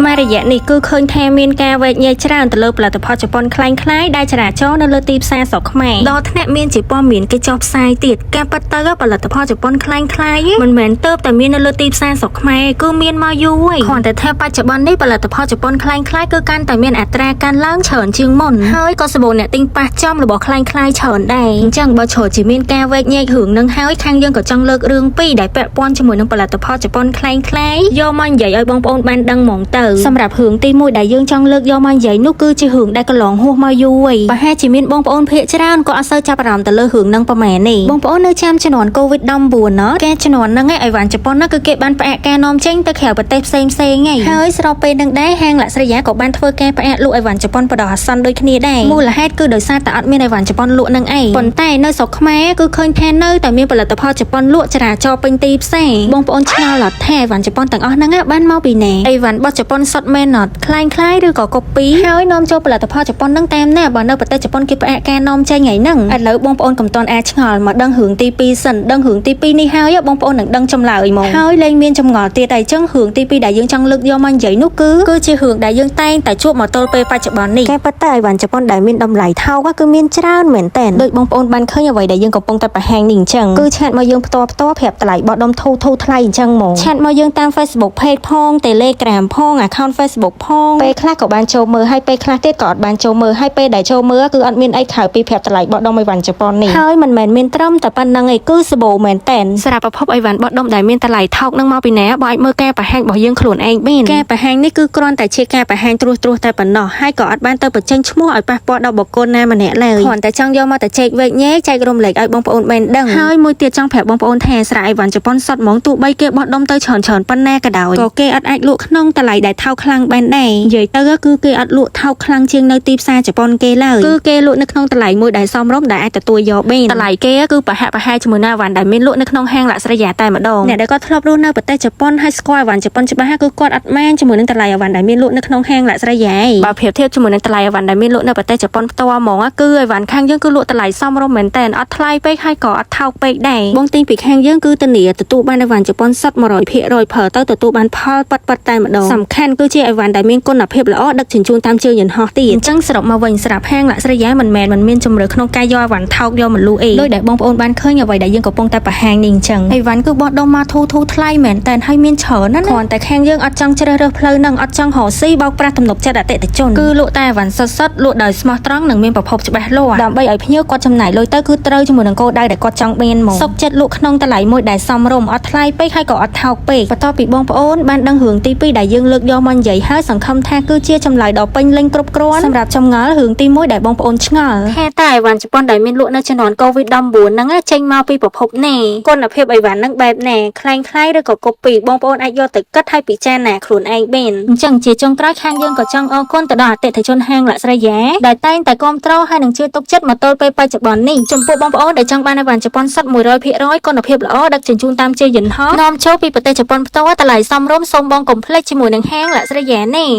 មួយរយៈនេះគឺឃើញថាមានការវែកញែកច្រើនទៅលើផលិតផលជប៉ុនក្លែងក្លាយដែលចរាចរណ៍នៅលើទីផ្សារស្រុកខ្មែរដល់ថ្នាក់មានជាព័ត៌មានគេចុះផ្សាយទៀតការប៉ັດទៅផលិតផលជប៉ុនក្លែងក្លាយមិនមែនទៅតែមាននៅលើទីផ្សារស្រុកខ្មែរគឺមានមកយូរហើយគ្រាន់តែថាបច្ចុប្បន្ននេះផលិតផលជប៉ុនក្លែងក្លាយគឺកាន់តែមានអត្រាកើនឡើងច្រើនជាងមុនហើយក៏សម្បូរអ្នកទិញប៉ះចំរបស់ក្លែងក្លាយច្រើនដែរអញ្ចឹងបើជ្រុលជាមានការវែកញែករឿងនឹងហើយខាងយើងក៏ចង់លើករឿងពីរដែលពាក់ព័ន្ធជាមួយនឹងផលិតផលជប៉ុនក្លែងក្លាយយកមកនិយាយឲ្យបងប្អូនបានដឹងហ្មងទៅសម្រាប់រឿងទី1ដែលយើងចង់លើកយកមកនិយាយនោះគឺជារឿងដែលកន្លងហួសមកយូរហើយប្រហែលជាមានបងប្អូនភាគច្រើនក៏អត់សូវចាប់អារម្មណ៍ទៅលើរឿងនឹងប្រហែលនេះបងប្អូននៅចាំជំនាន់ COVID-19 ណោះការជំនាន់ហ្នឹងឯងអីវ៉ាន់ជប៉ុនហ្នឹងគឺគេបានផ្អាកការនាំចេញទៅក្រៅប្រទេសផ្សេងផ្សេងឯងហើយស្របពេលនឹងដែរហាងលក្ខស្រីយ៉ាក៏បានធ្វើការផ្អាកលក់អីវ៉ាន់ជប៉ុនបដោះអាសន្នដូចគ្នាដែរមូលហេតុគឺដោយសារតែអត់មានអីវ៉ាន់ជប៉ុនលក់នឹងឯងប៉ុន្តែនៅស្រុកខ្មែរគឺឃើញថានៅតែមានផលិតផលជប៉ុនលក់ចរាចរណ៍ពេញទីផ្សារបងប្អូនឆ្ងល់អត់ថាអីវ៉ាន់ជប៉ុនទាំងអស់ហ្នឹងបានមកពីណាអីវ៉ាន់របស់ជប៉ុនសុទ្ធមែនអត់ក្លែងក្លាយឬក៏កូពីហើយនាំចូលផលិតផលជប៉ុនហ្នឹងតាមណាបើនៅប្រទេសជប៉ុនគេផ្អាកការនាំចេញថ្ងៃហ្នឹងឥឡូវបងប្អូនកុំទាន់អាចឆ្ងល់មកដឹងរឿងទី2សិនដឹងរឿងទី2នេះហើយបងប្អូននឹងដឹងចម្លើយហ្មងហើយលែងមានចម្ងល់ទៀតអីចឹងរឿងទី2ដែលយើងចង់លើកយកមកនិយាយនោះគឺគឺជារឿងដែលយើងតែងតែជួបមកទល់ពេលបច្ចុប្បន្ននេះការពិតទៅអីវ៉ាន់ជប៉ុនដែលមានតម្លៃថោកគឺមានច្រើនមែនតើដូចបងប្អូនបានឃើញអ្វីដែលយើងកំពុងតែបង្ហាញនេះអញ្ចឹងគឺchat មកយើងផ្ទាល់ផ្ទាល់ប្រាប់តម្លៃបោះដុំធូរធូរថ្លៃអញ្ចឹងហ្មង chat មកយើងតាម Facebook Page ផង Telegram ផង account Facebook ផងពេលខ្លះក៏បានចូលមើលហើយពេលខ្លះទៀតក៏អត់បានចូលមើលហើយពេលដែលចូលមើលគឺអត់មានអីក្រៅពីប្រាប់តម្លៃបោះដុំអីវ៉ាន់ជប៉ុននេះហើយមិនមែនមានត្រឹមតែប៉ុណ្្នឹងឯងគឺសបោមែនតែនសម្រាប់ប្រភពអីវ៉ាន់បោះដុំដែលមានតម្លៃថោកនឹងមកពីណាបើអាចមើលការបង្ហាញរបស់យើងខ្លួនឯងបានការបង្ហាញនេះគឺគ្រាន់តែជាការបង្ហាញត្រួសត្រាសតែប៉ុណ្ណោះហើយក៏អត់បានទៅបញ្ចេញឈ្មោះឲ្យប៉ះពាល់ដល់បុគ្គលណាម្នាក់ឡើយគ្រាន់តែចង់យកមកតែចែកវែកញែកចែករំលែកឲ្យបងប្អូនបានដឹងហើយមួយទៀតចង់ប្រាប់បងប្អូនថាស្រែអីវ៉ាន់ជប៉ុនសុតហ្មងទោះបីគេបោះដុំទៅច្រើនច្រើនប៉ុណ្ណាក៏ដោយក៏គេអត់អាចលក់ក្នុងតម្លៃដែលថោកខ្លាំងបានដែរនិយាយទៅគឺគេអត់លក់ថោកខ្លាំងជាងនៅទីផ្សារជប៉ុនគេឡើយគឺគេលក់នៅក្នុងតម្លៃមួយដែលសមរម្យដែលអាចទទួលយកបានតម្លៃគេគឺប្រហាក់ប្រហែលជាមួយនឹងអីវ៉ាន់ដែលមានលក់នៅក្នុងហាងលក្ខស្រីយ៉ាតែម្ដងអ្នកដែលគាត់ធ្លាប់រស់នៅប្រទេសជប៉ុនហើយស្គាល់អីវ៉ាន់ជប៉ុនច្បាស់គឺគាត់អត់មានជាមួយនឹងតម្លៃអីវ៉ាន់ដែលមានលក់នៅក្នុងហាងលក្ខស្រីយ៉ាឯងបើប្រៀបធៀបជាមួយនឹងតម្លៃអីវ៉ាន់ដែលមានលក់នៅប្រទេសជប៉ុនផ្ទាល់ហ្មងគឺអីវ៉ាន់ខាងយើងគឺលក់តម្លៃសមរម្យមែនតើអត់ថ្លៃពេកហើយក៏អត់ថោកពេកដែរបងទិញពីខាងយើងគឺធានាទទួលបានអីវ៉ាន់ជប៉ុនសុទ្ធ100%ប្រើទៅទទួលបានផលប៉ិតប៉ិតតែម្ដងសំខាន់គឺជាអីវ៉ាន់ដែលមានគុណភាពល្អដឹកជញ្ជូនតាមជើងយន្តហោះទៀតអញ្ចឹងសរុបមកវិញស្រាប់ហាងលក្ខស្រីយ៉ាមិនមែនមិនមានជំរឿក្នុងការយកអីវ៉ាន់ថោកយកមកលក់អីដោយដែលបងប្អូនបានឃើញអ្វីដែលយើងកំពុងតែបង្ហាញនេះអញ្ចឹងអីវ៉ាន់គឺបោះដុំមកធូរធូរថ្លៃមែនតើហើយមានច្រើនណាស់ណាគ្រាន់តែខាងយើងអត់ចង់ជ្រើសរើសផ្លូវហ្នឹងអត់ចង់រកស៊ីបោកប្រាស់ទំនុកចិត្តអតិថិជនគឺលក់តែអីវ៉ាន់សុទ្ធសុទ្ធលក់ដោយស្មោះត្រង់និងមានប្រភពច្បាស់លាស់ដើម្បីឲ្យភ្ញៀវគាត់ចំណាយលុយទៅគឺត្រូវជាមួយនឹងគោលដៅដែលគាត់ចង់មានមកសុខចិត្តលក់ក្នុងតម្លៃមួយដែលសមរម្យអត់ថ្លៃពេកហើយក៏អត់ថោកពេកបន្ទាប់ពីបងប្អូនបានដឹងរឿងទី2ដែលយើងលើកយកមកនិយាយហើយសង្ឃឹមថាគឺជាចម្លើយដ៏ពេញលេញគ្រប់គ្រាន់សម្រាប់ចម្ងល់រឿងទី1ដែលបងប្អូនឆ្ងល់ថាតើអីវ៉ាន់ជប៉ុនដែលមានលក់នៅជំនាន់ COVID-19 ហ្នឹងចេញមកពីប្រភពណាគុណភាពអីវ៉ាន់ហ្នឹងបែបណាក្លែងក្លាយឬក៏កូពីបងប្អូនអាចយកទៅគិតហើយពិចារណាខ្លួនឯងបានអញ្ចឹងជាចុងក្រោយខាងយើងក៏ចង់អរគុណទៅដល់អតិថិជនហាងលក្ខស្រីយ៉ាដែលតែងតែគាំទ្រហើយនឹងជឿទុកចិត្តមកទល់ពេលបច្ចុប្បន្ននេះចំពោះបងប្អូនដែលចង់បានអីវ៉ាន់ជប៉ុនសុទ្ធ100%គុណភាពល្អដឹកជញ្ជូនតាមជើងយន្តហោះនាំចូលពីប្រទេសជប៉ុនផ្ទាល់តម្លៃសមរម្យសូមបងកុំភ្លេចជាមួយនឹងហាងលក្ខស្រីយ៉ានេះ។